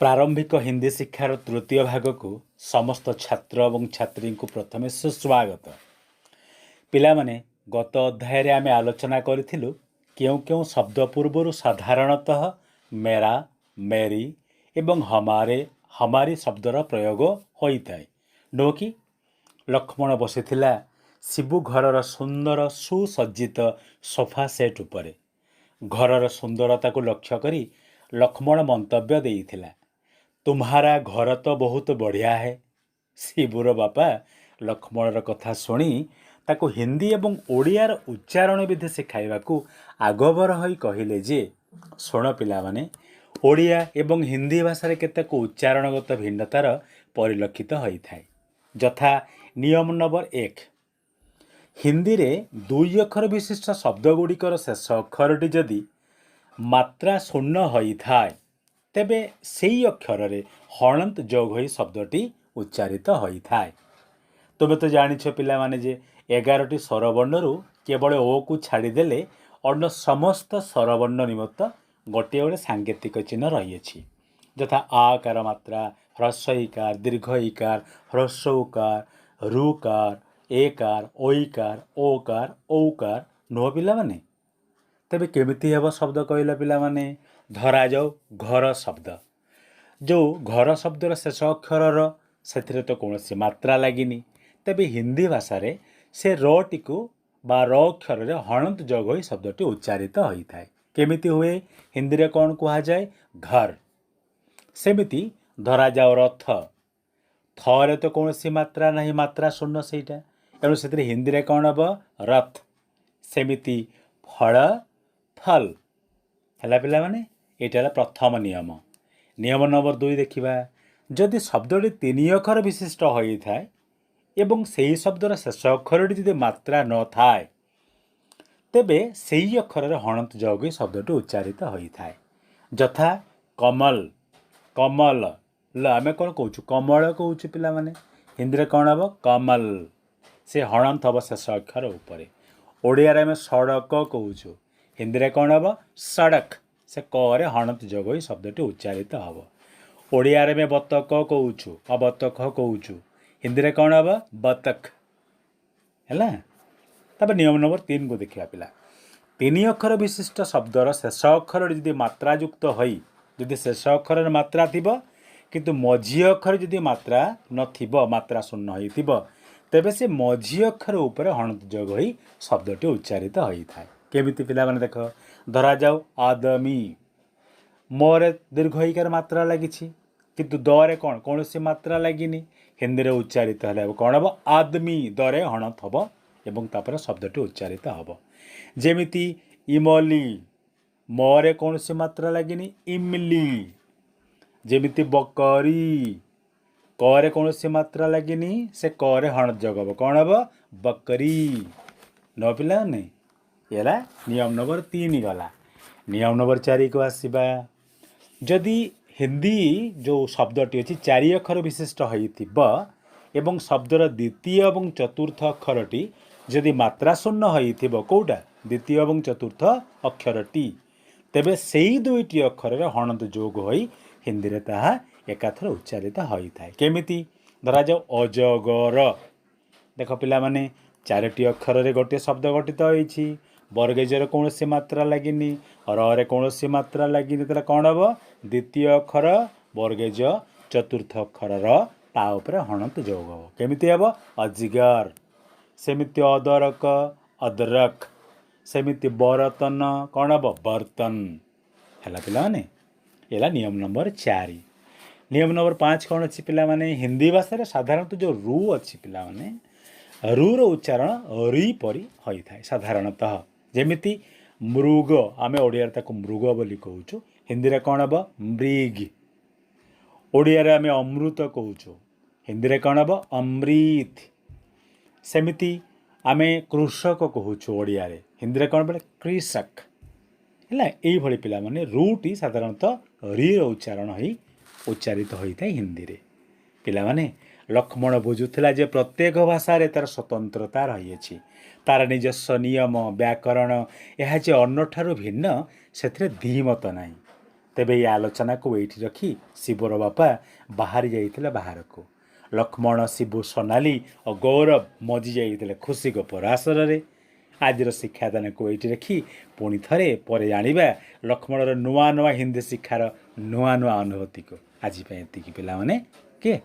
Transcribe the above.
ପ୍ରାରମ୍ଭିକ ହିନ୍ଦୀ ଶିକ୍ଷାର ତୃତୀୟ ଭାଗକୁ ସମସ୍ତ ଛାତ୍ର ଏବଂ ଛାତ୍ରୀଙ୍କୁ ପ୍ରଥମେ ସୁସ୍ୱାଗତ। ପିଲାମାନେ, ଗତ ଅଧ୍ୟାୟରେ ଆମେ ଆଲୋଚନା କରିଥିଲୁ କେଉଁ କେଉଁ ଶବ୍ଦ ପୂର୍ବରୁ ସାଧାରଣତଃ ମେରା, ମେରି ଏବଂ ହମାରେ, ହମାରି ଶବ୍ଦର ପ୍ରୟୋଗ ହୋଇଥାଏ, ନୁହଁ କି? ଲକ୍ଷ୍ମଣ ବସିଥିଲା ଶିବୁ ଘରର ସୁନ୍ଦର ସୁସଜ୍ଜିତ ସୋଫା ସେଟ୍ ଉପରେ। ଘରର ସୁନ୍ଦରତାକୁ ଲକ୍ଷ୍ୟ କରି ଲକ୍ଷ୍ମଣ ମନ୍ତବ୍ୟ ଦେଇଥିଲା, "ତୁମ୍ହାରା ଘର ତ ବହୁତ ବଢ଼ିଆ ହେ।" ଶିବୁର ବାପା ଲକ୍ଷ୍ମଣର କଥା ଶୁଣି ତାକୁ ହିନ୍ଦୀ ଏବଂ ଓଡ଼ିଆର ଉଚ୍ଚାରଣ ବିଧି ଶିଖାଇବାକୁ ଆଗଭର ହୋଇ କହିଲେ ଯେ, ଶୁଣ ପିଲାମାନେ, ଓଡ଼ିଆ ଏବଂ ହିନ୍ଦୀ ଭାଷାରେ କେତେକ ଉଚ୍ଚାରଣଗତ ଭିନ୍ନତାର ପରିଲକ୍ଷିତ ହୋଇଥାଏ। ଯଥା ନିୟମ ନମ୍ବର 1, ହିନ୍ଦୀରେ ଦୁଇ ଅକ୍ଷର ବିଶିଷ୍ଟ ଶବ୍ଦଗୁଡ଼ିକର ଶେଷ ଅକ୍ଷରଟି ଯଦି ମାତ୍ରା ଶୂନ୍ୟ ହୋଇଥାଏ, ତେବେ ସେଇ ଅକ୍ଷରରେ ହଣନ୍ତ ଯୋଗ ହୋଇ ଶବ୍ଦଟି ଉଚ୍ଚାରିତ ହୋଇଥାଏ। ତୁମେ ତ ଜାଣିଛ ପିଲାମାନେ ଯେ 11ଟି ସ୍ୱରବର୍ଣ୍ଣରୁ କେବଳ ଓକୁ ଛାଡ଼ିଦେଲେ ଅନ୍ୟ ସମସ୍ତ ସ୍ୱରବର୍ଣ୍ଣ ନିମିତ୍ତ ଗୋଟିଏ ଗୋଟିଏ ସାଙ୍କେତିକ ଚିହ୍ନ ରହିଅଛି। ଯଥା ଆକାର ମାତ୍ରା, ହ୍ରସ୍ୱ ଇକାର, ଦୀର୍ଘ ଇକାର, ହ୍ରସ୍ୱ ଉକାର, ରୁକାର, ଏକାର, ଐକାର, ଓକାର, ଔକାର, ନୁହଁ ପିଲାମାନେ? ତେବେ କେମିତି ହେବ ଶବ୍ଦ କହିଲ ପିଲାମାନେ? ଧରାଯାଉ ଘର ଶବ୍ଦ। ଯେଉଁ ଘର ଶବ୍ଦର ଶେଷ ଅକ୍ଷରର, ସେଥିରେ ତ କୌଣସି ମାତ୍ରା ଲାଗିନି। ତେବେ ହିନ୍ଦୀ ଭାଷାରେ ସେ ରଟିକୁ ବା ର ଅକ୍ଷରରେ ହଣନ୍ତ ଯୋଗ ହୋଇ ଶବ୍ଦଟି ଉଚ୍ଚାରିତ ହୋଇଥାଏ। କେମିତି ହୁଏ? ହିନ୍ଦୀରେ କ'ଣ କୁହାଯାଏ? ଘର। ସେମିତି ଧରାଯାଉ ରଥ। ଥରେ ତ କୌଣସି ମାତ୍ରା ନାହିଁ, ମାତ୍ରା ଶୂନ୍ୟ ସେଇଟା। ତେଣୁ ସେଥିରେ ହିନ୍ଦୀରେ କ'ଣ ହେବ? ରଥ। ସେମିତି ଫଳ, ଫଲ୍। ହେଲା ପିଲାମାନେ, ଏଇଟା ହେଲା ପ୍ରଥମ ନିୟମ। ନିୟମ ନମ୍ବର 2 ଦେଖିବା। ଯଦି ଶବ୍ଦଟି ତିନି ଅକ୍ଷର ବିଶିଷ୍ଟ ହୋଇଥାଏ ଏବଂ ସେହି ଶବ୍ଦର ଶେଷ ଅକ୍ଷରଟି ଯଦି ମାତ୍ରା ନଥାଏ, ତେବେ ସେଇ ଅକ୍ଷରରେ ହଣନ୍ତ ଯୋଗ ହୋଇ ଶବ୍ଦଟି ଉଚ୍ଚାରିତ ହୋଇଥାଏ। ଯଥା କମଲ, କମଲ ଲ। ଆମେ କ'ଣ କହୁଛୁ? କମଳ କହୁଛୁ ପିଲାମାନେ। ହିନ୍ଦୀରେ କ'ଣ ହେବ? କମଲ। ସେ ହଣନ୍ତ ହେବ ଶେଷ ଅକ୍ଷର ଉପରେ। ଓଡ଼ିଆରେ ଆମେ ସଡ଼କ କହୁଛୁ। ହିନ୍ଦୀରେ କ'ଣ ହେବ? ସଡ଼କ। ସେ କରେ ହଣନ୍ତ ଯୋଗ ହୋଇ ଶବ୍ଦଟି ଉଚ୍ଚାରିତ ହେବ। ଓଡ଼ିଆରେ ଆମେ ବତକ କହୁଛୁ ବା ବତକ କହୁଛୁ। ହିନ୍ଦୀରେ କ'ଣ ହେବ? ବତକ। ହେଲା। ତାପରେ ନିୟମ ନମ୍ବର 3କୁ ଦେଖିବା ପିଲା। ତିନି ଅକ୍ଷର ବିଶିଷ୍ଟ ଶବ୍ଦର ଶେଷ ଅକ୍ଷରଟି ଯଦି ମାତ୍ରାଯୁକ୍ତ ହୋଇ, ଯଦି ଶେଷ ଅକ୍ଷରରେ ମାତ୍ରା ଥିବ କିନ୍ତୁ ମଝି ଅକ୍ଷର ଯଦି ମାତ୍ରା ନଥିବ, ମାତ୍ରା ଶୂନ୍ୟ ହୋଇଥିବ, ତେବେ ସେ ମଝି ଅକ୍ଷର ଉପରେ ହଣନ୍ତ ଯୋଗ ହୋଇ ଶବ୍ଦଟି ଉଚ୍ଚାରିତ ହୋଇଥାଏ। କେମିତି ପିଲାମାନେ ଦେଖ। ଧରାଯାଉ ଆଦମୀ। ମରେ ଦୀର୍ଘ ଇକାର ମାତ୍ରା ଲାଗିଛି, କିନ୍ତୁ ଦରେ କ'ଣ କୌଣସି ମାତ୍ରା ଲାଗିନି। ହିନ୍ଦୀରେ ଉଚ୍ଚାରିତ ହେଲେ କ'ଣ ହେବ? ଆଦମୀ। ଦରେ ହଣତ ହେବ ଏବଂ ତାପରେ ଶବ୍ଦଟି ଉଚ୍ଚାରିତ ହେବ। ଯେମିତି ଇମଲି, ମରେ କୌଣସି ମାତ୍ରା ଲାଗିନି, ଇମଲି। ଯେମିତି ବକରୀ, କରେ କୌଣସି ମାତ୍ରା ଲାଗିନି, ସେ କରେ ହଣତ ଯୋଗ ହେବ। କ'ଣ ହେବ? ବକରୀ। ନ ପିଲାମାନେ, ହେଲା ନିୟମ ନମ୍ବର 3 ଗଲା। ନିୟମ ନମ୍ବର 4କୁ ଆସିବା। ଯଦି ହିନ୍ଦୀ ଯେଉଁ ଶବ୍ଦଟି ଅଛି ଚାରି ଅକ୍ଷର ବିଶିଷ୍ଟ ହୋଇଥିବ ଏବଂ ଶବ୍ଦର ଦ୍ୱିତୀୟ ଏବଂ ଚତୁର୍ଥ ଅକ୍ଷରଟି ଯଦି ମାତ୍ରା ଶୂନ୍ୟ ହୋଇଥିବ, କେଉଁଟା? ଦ୍ୱିତୀୟ ଏବଂ ଚତୁର୍ଥ ଅକ୍ଷରଟି, ତେବେ ସେଇ ଦୁଇଟି ଅକ୍ଷରରେ ହଣନ୍ତ ଯୋଗ ହୋଇ ହିନ୍ଦୀରେ ତାହା ଏକାଥରେ ଉଚ୍ଚାରିତ ହୋଇଥାଏ। କେମିତି? ଧରାଯାଉ ଅଜଗର। ଦେଖ ପିଲାମାନେ, ଚାରୋଟି ଅକ୍ଷରରେ ଗୋଟିଏ ଶବ୍ଦ ଗଠିତ ହୋଇଛି। ବର୍ଗେଜରେ କୌଣସି ମାତ୍ରା ଲାଗିନି, ରରେ କୌଣସି ମାତ୍ରା ଲାଗିନି। ତାହେଲେ କ'ଣ ହେବ? ଦ୍ୱିତୀୟ ଅକ୍ଷର ବର୍ଗେଜ, ଚତୁର୍ଥ ଅକ୍ଷରର, ତା ଉପରେ ହଣନ୍ତ ଯୋଗ ହେବ। କେମିତି ହେବ? ଅଜିଗର। ସେମିତି ଅଦରକ, ଅଦରକ। ସେମିତି ବରତନ, କ'ଣ ହେବ? ବର୍ତ୍ତନ। ହେଲା ପିଲାମାନେ, ହେଲା ନିୟମ ନମ୍ବର 4। ନିୟମ ନମ୍ବର 5 କ'ଣ ଅଛି ପିଲାମାନେ? ହିନ୍ଦୀ ଭାଷାରେ ସାଧାରଣତଃ ଯେଉଁ ରୁ ଅଛି ପିଲାମାନେ, ରୁର ଉଚ୍ଚାରଣ ରି ପରି ହୋଇଥାଏ ସାଧାରଣତଃ। ଯେମିତି ମୃଗ, ଆମେ ଓଡ଼ିଆରେ ତାକୁ ମୃଗ ବୋଲି କହୁଛୁ। ହିନ୍ଦୀରେ କ'ଣ ହେବ? ମୃଗ। ଓଡ଼ିଆରେ ଆମେ ଅମୃତ କହୁଛୁ। ହିନ୍ଦୀରେ କ'ଣ ହେବ? ଅମୃତ। ସେମିତି ଆମେ କୃଷକ କହୁଛୁ ଓଡ଼ିଆରେ। ହିନ୍ଦୀରେ କ'ଣ ବୋଲେ? କୃଷକ। ହେଲା, ଏଇଭଳି ପିଲାମାନେ, ରୁଟି ସାଧାରଣତଃ ରିର ଉଚ୍ଚାରଣ ହୋଇ ଉଚ୍ଚାରିତ ହୋଇଥାଏ ହିନ୍ଦୀରେ। ପିଲାମାନେ, ଲକ୍ଷ୍ମଣ ବୁଝୁଥିଲା ଯେ ପ୍ରତ୍ୟେକ ଭାଷାରେ ତା'ର ସ୍ୱତନ୍ତ୍ରତା ରହିଅଛି, ତା'ର ନିଜସ୍ୱ ନିୟମ, ବ୍ୟାକରଣ। ଏହା ଯେ ଅନ୍ୟଠାରୁ ଭିନ୍ନ, ସେଥିରେ ଦ୍ୱିମତ ନାହିଁ। ତେବେ ଏହି ଆଲୋଚନାକୁ ଏଇଠି ରଖି ଶିବର ବାପା ବାହାରି ଯାଇଥିଲେ ବାହାରକୁ। ଲକ୍ଷ୍ମଣ, ଶିବୁ, ସୋନାଲି ଓ ଗୌରବ ମଜି ଯାଇଥିଲେ ଖୁସି ଗପର ଆସରରେ। ଆଜିର ଶିକ୍ଷାଦାନକୁ ଏଇଠି ରଖି ପୁଣି ଥରେ ପରେ ଜାଣିବା ଲକ୍ଷ୍ମଣର ନୂଆ ନୂଆ ହିନ୍ଦୀ ଶିକ୍ଷାର ନୂଆ ନୂଆ ଅନୁଭୂତିକୁ। ଆଜି ପାଇଁ ଏତିକି ପିଲାମାନେ, କିଏ